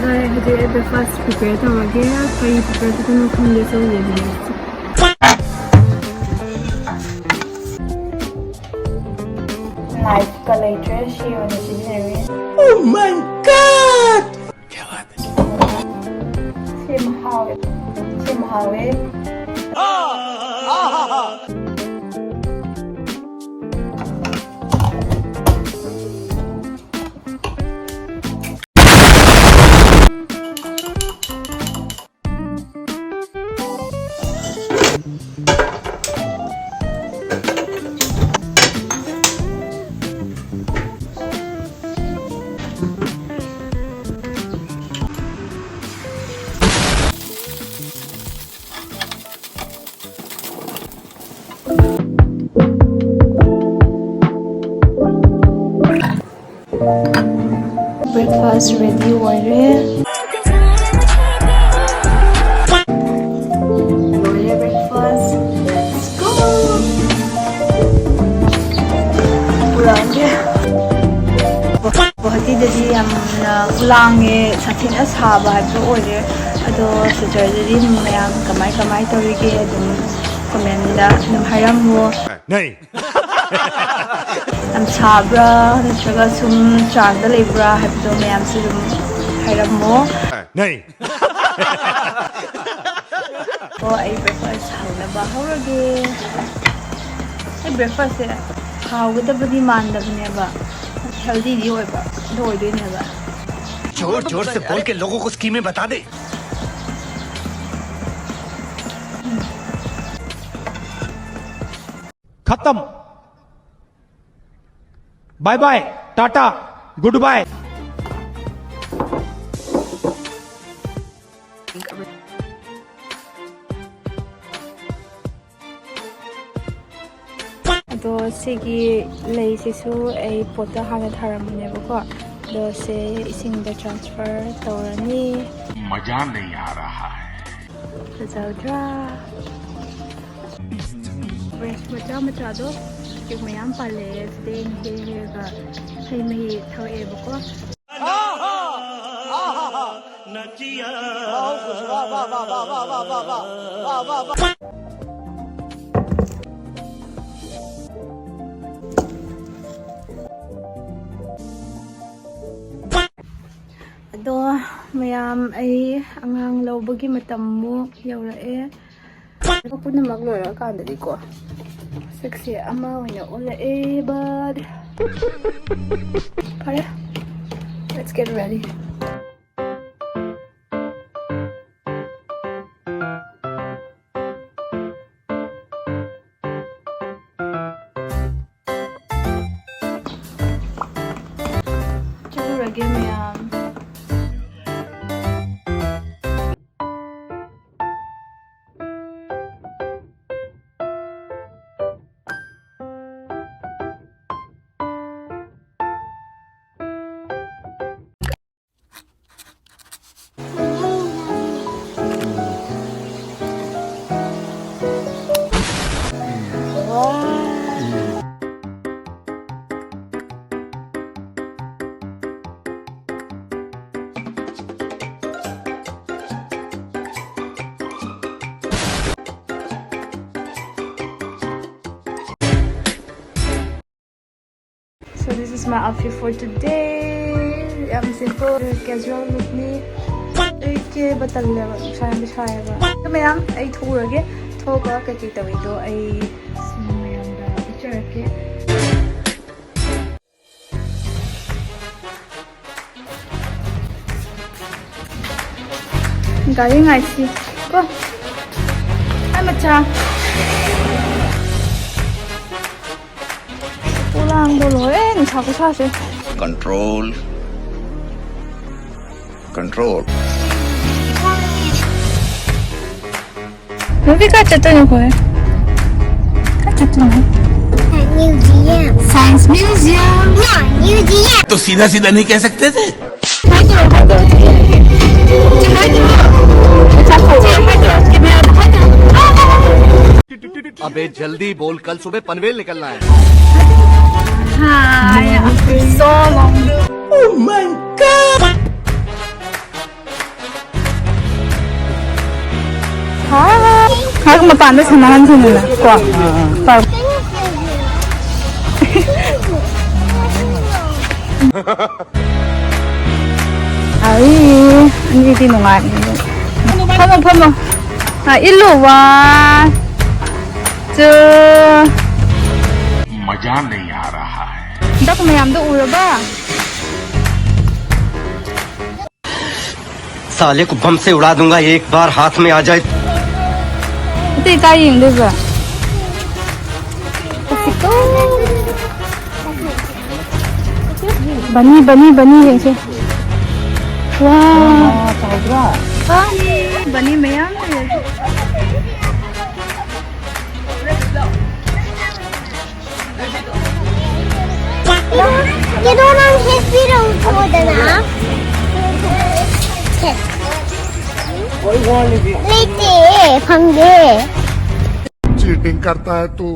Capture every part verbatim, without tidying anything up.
ꯍꯧꯖꯤꯛ ꯑꯩ breakfast prepare ꯇꯧꯔꯒꯦ꯫ ꯀꯔꯤ prepare ꯇꯧꯗꯣꯏꯅꯣ ꯈꯪꯗꯦ, ꯆꯧ ꯂꯩꯕꯅꯦ꯫ Knife ꯀ ꯂꯩꯇ꯭ꯔꯦ, ꯁꯤ ꯑꯣꯏꯅ ꯁꯤꯖꯤꯟꯅꯔꯦ꯫ Oh my God! ꯁꯤ ꯌꯥꯝ ꯍꯥꯎꯋꯦ꯫ ꯁꯤ ꯌꯥꯝ ꯍꯥꯎꯋꯦ꯫ Breakfast ready ꯑꯣꯏꯔꯦ꯫ ꯂꯣꯏꯔꯦ breakfast꯫ Let's go! ꯄꯨꯔꯛꯑꯒꯦ꯫ ꯒꯨꯋꯥꯍꯥꯇꯤꯗꯗꯤ ꯌꯥꯝꯅ ꯂꯥꯡꯉꯦ, ꯁꯥꯊꯤꯅ ꯁꯥꯕ ꯍꯥꯏꯕꯗꯣ ꯑꯣꯏꯔꯦ꯫ ꯑꯗꯣ ꯁꯤꯁꯇꯔꯗꯗꯤ ꯃꯌꯥꯝ ꯀꯃꯥꯏ ꯀꯃꯥꯏ ꯇꯧꯔꯤꯒꯦ? ꯑꯗꯨꯝ comment ꯑꯗꯨꯝ ꯍꯥꯏꯔꯝꯃꯣ꯫ ꯅꯩ! ꯌꯥꯝ ꯁꯥꯕ꯭ꯔꯥ, ꯅꯠꯇ꯭ꯔꯒ ꯁꯨꯝ ꯆꯥꯡꯗ ꯂꯩꯕ꯭ꯔꯥ ꯍꯥꯏꯕꯗꯣ ꯃꯌꯥꯝꯁꯨ ꯑꯗꯨꯝ ꯍꯥꯏꯔꯝꯃꯣ꯫ ꯅꯩ! ꯑꯣ, ꯑꯩ breakfast ꯍꯧꯅꯕ ꯍꯧꯔꯒꯦ꯫ ꯑꯩ breakfastꯁꯦ ꯍꯥꯎꯒꯗꯕꯗꯤ ꯃꯥꯟꯗꯕꯅꯦꯕ, healthyꯗꯤ ꯑꯣꯏꯕ, ꯑꯗꯨ ꯑꯣꯏꯗꯣꯏꯅꯦꯕ꯫ जोर जोर से बोल के लोगों को स्कीमें बता दे। खत्म। Bye bye, tata, goodbye. ꯑꯗꯣ ꯁꯤꯒꯤ ꯂꯩꯁꯤꯁꯨ ꯑꯩ ꯄꯣꯠꯇ ꯍꯥꯟꯅ ꯊꯥꯔꯝꯕꯅꯦꯕꯀꯣ, ꯑꯗꯣ ꯁꯦ ꯏꯁꯤꯡꯗ transfer ꯇꯧꯔꯅꯤ꯫ मजा नहीं आ रहा है। ꯐꯖꯗ꯭ꯔꯥ? Orange ꯃꯆꯥ ꯃꯆꯥꯗꯣ ꯍꯧꯖꯤꯛ ꯃꯌꯥꯝ ꯄꯥꯜꯂꯛꯑꯦ꯫ ꯁꯤꯗꯩ ꯑꯩꯅ ꯍꯦꯛ ꯍꯦꯛꯑꯒ ꯍꯩ ꯃꯍꯤ ꯊꯛꯑꯦꯕꯀꯣ꯫ ꯑꯗꯣ ꯃꯌꯥꯝ, ꯑꯩ ꯑꯉꯥꯡ ꯂꯧꯕꯒꯤ ꯃꯇꯝ ꯑꯃꯨꯛ ꯌꯧꯔꯛꯑꯦ꯫ ꯄꯨꯝꯅꯃꯛ ꯂꯣꯏꯔꯀꯥꯟꯗꯗꯤꯀꯣ, ꯁꯛꯁꯦ ꯑꯃ ꯑꯣꯏꯅ ꯑꯣꯜꯂꯛꯑꯦ, but ꯐꯔꯦ, let's get ready. ꯆꯠꯂꯨꯔꯒꯦ ꯃꯌꯥꯝ꯫ So this is my outfit for today. ꯌꯥꯝ simple, casual lookꯅꯤ꯫ ꯑꯩ ꯀꯦꯕ ꯇꯜꯂꯦꯕ, ꯅꯨꯡꯁꯥ ꯌꯥꯝ ꯁꯥꯏꯌꯦꯕ꯫ ꯑꯗꯣ ꯃꯌꯥꯝ, ꯑꯩ ꯊꯣꯛꯎꯔꯒꯦ꯫ ꯊꯣꯛꯑꯒ ꯀꯩꯀꯩ ꯇꯧꯏꯗꯣ ꯑꯩ ꯃꯌꯥꯝꯗ ꯎꯠꯆꯔꯛꯀꯦ꯫ ꯒꯥꯔꯤ ꯉꯥꯏꯁꯤ ꯀꯣ꯫ ꯑꯩ ꯃꯆꯥ꯫ ꯄꯣꯂꯥꯡꯗꯣ ꯂꯣꯏꯔꯦ, ꯅꯨꯡꯁꯥ ꯈꯨꯁꯥꯁꯦ꯫ Control. Control. ꯃꯨꯚꯤ ꯀꯥꯏ ꯆꯠꯇꯣꯏꯅꯣ ꯑꯩꯈꯣꯏ? ꯀꯥꯏ ꯆꯠꯇꯣꯏꯅꯣ? Museum. Science museum. No, museum. तो सीधा सीधा नहीं कह सकते थे? ꯍꯥꯏꯗꯣ, ꯍꯥꯏꯗꯣ꯫ ꯍꯥꯏꯗꯣ꯫ ꯍꯥꯏꯗꯣ꯫ ꯀꯦꯃꯦꯔꯥꯗ ꯍꯥꯏꯗꯣ꯫ अबे जल्दी बोल, कल सुबह पनवेल निकलना है। Hi, after so long. Oh my God! ꯃꯄꯥꯟꯗ ꯁꯥꯟꯅꯍꯟꯁꯤꯅꯦ꯫ ꯀꯣ꯫ ꯑꯩ ꯑꯅꯤꯗꯤ ꯅꯨꯡꯉꯥꯏ꯫ ꯐꯝꯃꯣ, ꯐꯝꯃꯣ꯫ ꯑ, ꯏꯜꯂꯨ꯫ One, two. मजा नहीं आ रहा है। ꯍꯟꯗꯛ ꯃꯌꯥꯝꯗꯣ ꯎꯔꯕ? साले को बम से उड़ा दूंगा, एक बार हाथ में आ जाए। ꯑꯇꯩ ꯀꯥꯏ ꯌꯦꯡꯗꯣꯏꯕ? ꯕꯅꯤ, ꯕꯅꯤ, ꯕꯅꯤ ꯌꯦꯡꯁꯦ꯫ ꯋꯥ꯫ ꯕꯅꯤ ꯃꯌꯥꯝ ꯂꯩꯔꯦ꯫ ꯀꯩꯅꯣ ꯅꯪ ꯍꯦꯛꯄꯤꯔꯝꯃꯣꯗꯅ꯫ ꯂꯩꯇꯦ, ꯐꯪꯗꯦ꯫ चीटिंग करता है तू,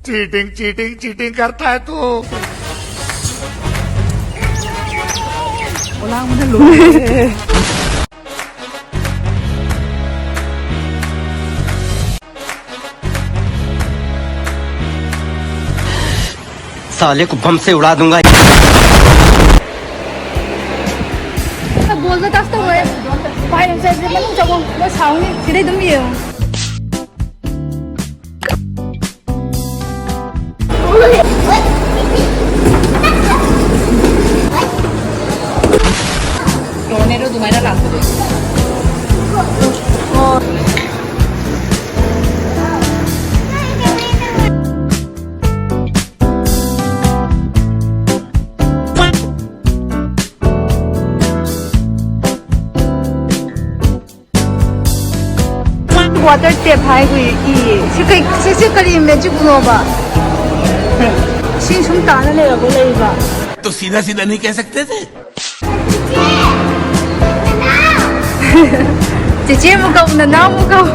चीटिंग, चीटिंग, चीटिंग करता है तू। साले को बम से उड़ा दूंगा। ꯕꯣꯜꯗꯣ ꯇꯁ ꯇꯧꯔꯣꯏ꯫ ꯎꯄꯥꯏ ꯂꯩꯇ꯭ꯔꯦ, ꯃꯅꯨꯡ ꯆꯪꯉꯣ꯫ ꯃꯣꯏ ꯁꯥꯎꯅꯤ꯫ ꯁꯤꯗꯩ ꯑꯗꯨꯝ ꯌꯦꯡꯉꯣ꯫ ꯗ꯭ꯔꯣꯟꯅꯦꯗꯣ ꯑꯗꯨꯃꯥꯏꯅ ꯂꯥꯛꯄꯗꯣ꯫ ꯋꯥꯇꯔ ꯇꯦꯞ ꯍꯥꯏ ꯀꯨꯏ ꯏꯌꯦ꯫ ꯁꯤ ꯀꯩ, ꯁꯤ, ꯁꯤ ꯀꯔꯤ ꯃꯦꯖꯤꯛꯅꯣꯕ? ꯁꯤ ꯁꯨꯝ ꯇꯥꯅ ꯂꯩꯔꯕꯣ ꯂꯩꯕ? तो सीधा सीधा नहीं कह सकते थे। ꯆꯦꯆꯦ ꯑꯃꯨꯛ ꯀꯧ, ꯅꯅꯥꯎ ꯑꯃꯨꯛ ꯀꯧ꯫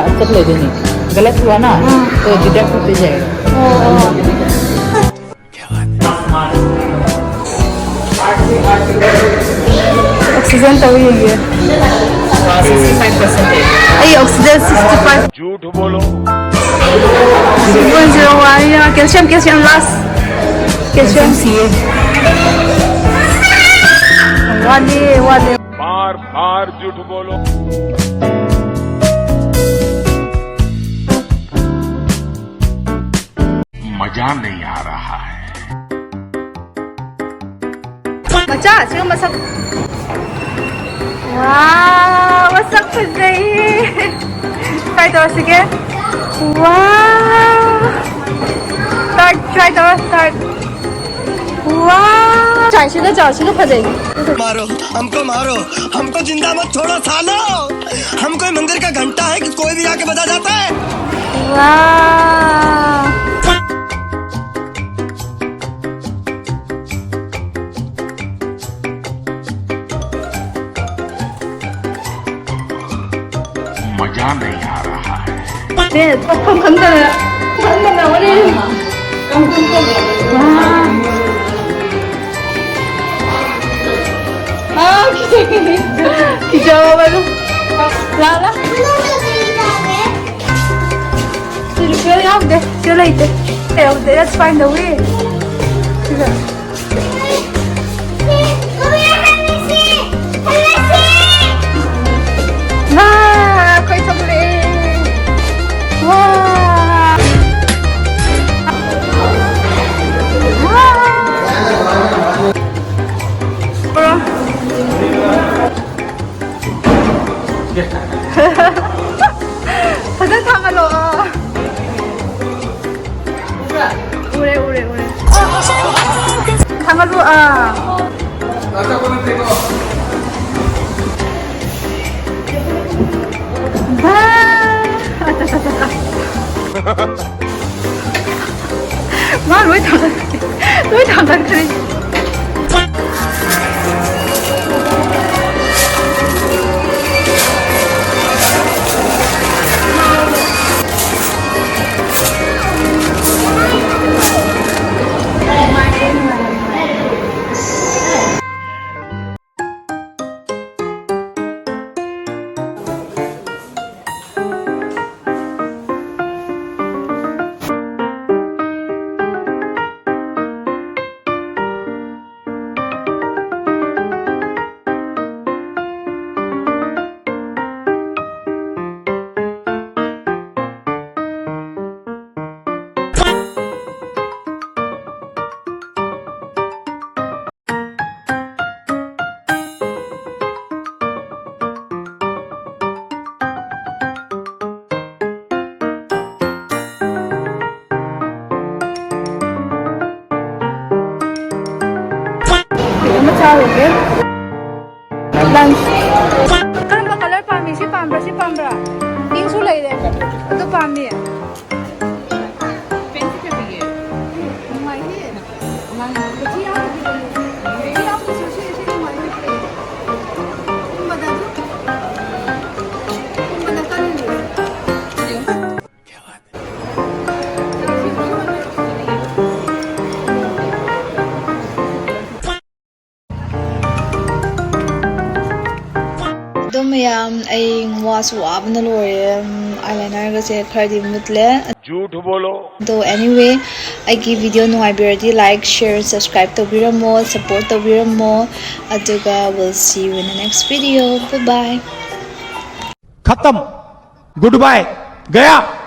चेक ले देंगे। गलत हुआ ना, तो डिडक्ट होते जाएगा। ऑक्सीजन तो हुई है। सिक्सटी फाइव परसेंट है। अरे, ऑक्सीजन सिक्सटी फाइव। झूठ बोलो। वन जीरो वन, या कैल्शियम, कैल्शियम लास्ट। कैल्शियम सी है। वाले, वाले। बार बार झूठ बोलो। मजा नहीं आ रहा है। ꯃꯆꯥ, ꯁꯤꯒ ꯃꯁꯛ꯫ ꯋꯥꯎ, ꯃꯁꯛ ꯐꯖꯩꯌꯦ꯫ ꯇ꯭ꯔꯥꯏ ꯇꯧꯔꯁꯤꯒꯦ꯫ ꯋꯥꯎ꯫ ꯇꯥꯔꯠ ꯇ꯭ꯔꯥꯏ ꯇꯧꯔꯣ, ꯇꯥꯔꯠ꯫ ꯋꯥꯎ꯫ ꯇ꯭ꯔꯥꯏ, ꯁꯤꯒ ꯆꯥꯎ, ꯁꯤꯒ ꯐꯖꯩ꯫ मारो, हमको मारो, हमको जिंदा मत छोड़ो सालो। हम कोई मंदिर का घंटा है कि कोई भी आके बजा जाता है? वाह। मजा नहीं आ रहा है। 네, 조금 간단해. 간단해, 우리. 아. 아, 기적이네. 기적, 맞아. 라라. Let's find a way. 와, 거의 정리. 와. 와. ꯐꯖꯅ ꯊꯥꯡꯒꯠꯂꯣ, ꯑꯥ꯫ ꯎꯔꯦ, ꯎꯔꯦ, ꯎꯔꯦ꯫ ꯊꯥꯡꯒꯠꯂꯣ, ꯑꯥ꯫ ꯕꯥ꯫ ꯑꯠꯆꯥ, ꯑꯠꯆꯥ, ꯑꯠꯆꯥ꯫ ꯃꯥ ꯂꯣꯏ ꯊꯥꯡꯒꯠꯈ꯭ꯔꯦ꯫ ꯂꯣꯏ ꯊꯥꯡꯒꯠꯈ꯭ꯔꯦ꯫ ꯃꯌꯥꯝ, ꯑꯩ ꯋꯥꯁꯨ ꯋꯥꯕꯅ ꯂꯣꯏꯔꯦ꯫ ꯑꯥꯏ ꯂꯥꯏꯅꯔꯒꯁꯦ ꯈꯔꯗꯤ ꯃꯨꯠꯂꯦ꯫ झूठ बोलो। ꯑꯗꯣ anyway, ꯑꯩꯒꯤ video ꯅꯨꯡꯉꯥꯏꯕꯤꯔꯗꯤ like, share, subscribe ꯇꯧꯕꯤꯔꯝꯃꯣ, support ꯇꯧꯕꯤꯔꯝꯃꯣ꯫ ꯑꯗꯨꯒ we'll see you in the next video. Bye bye. खत्म, गुड बाय, गया।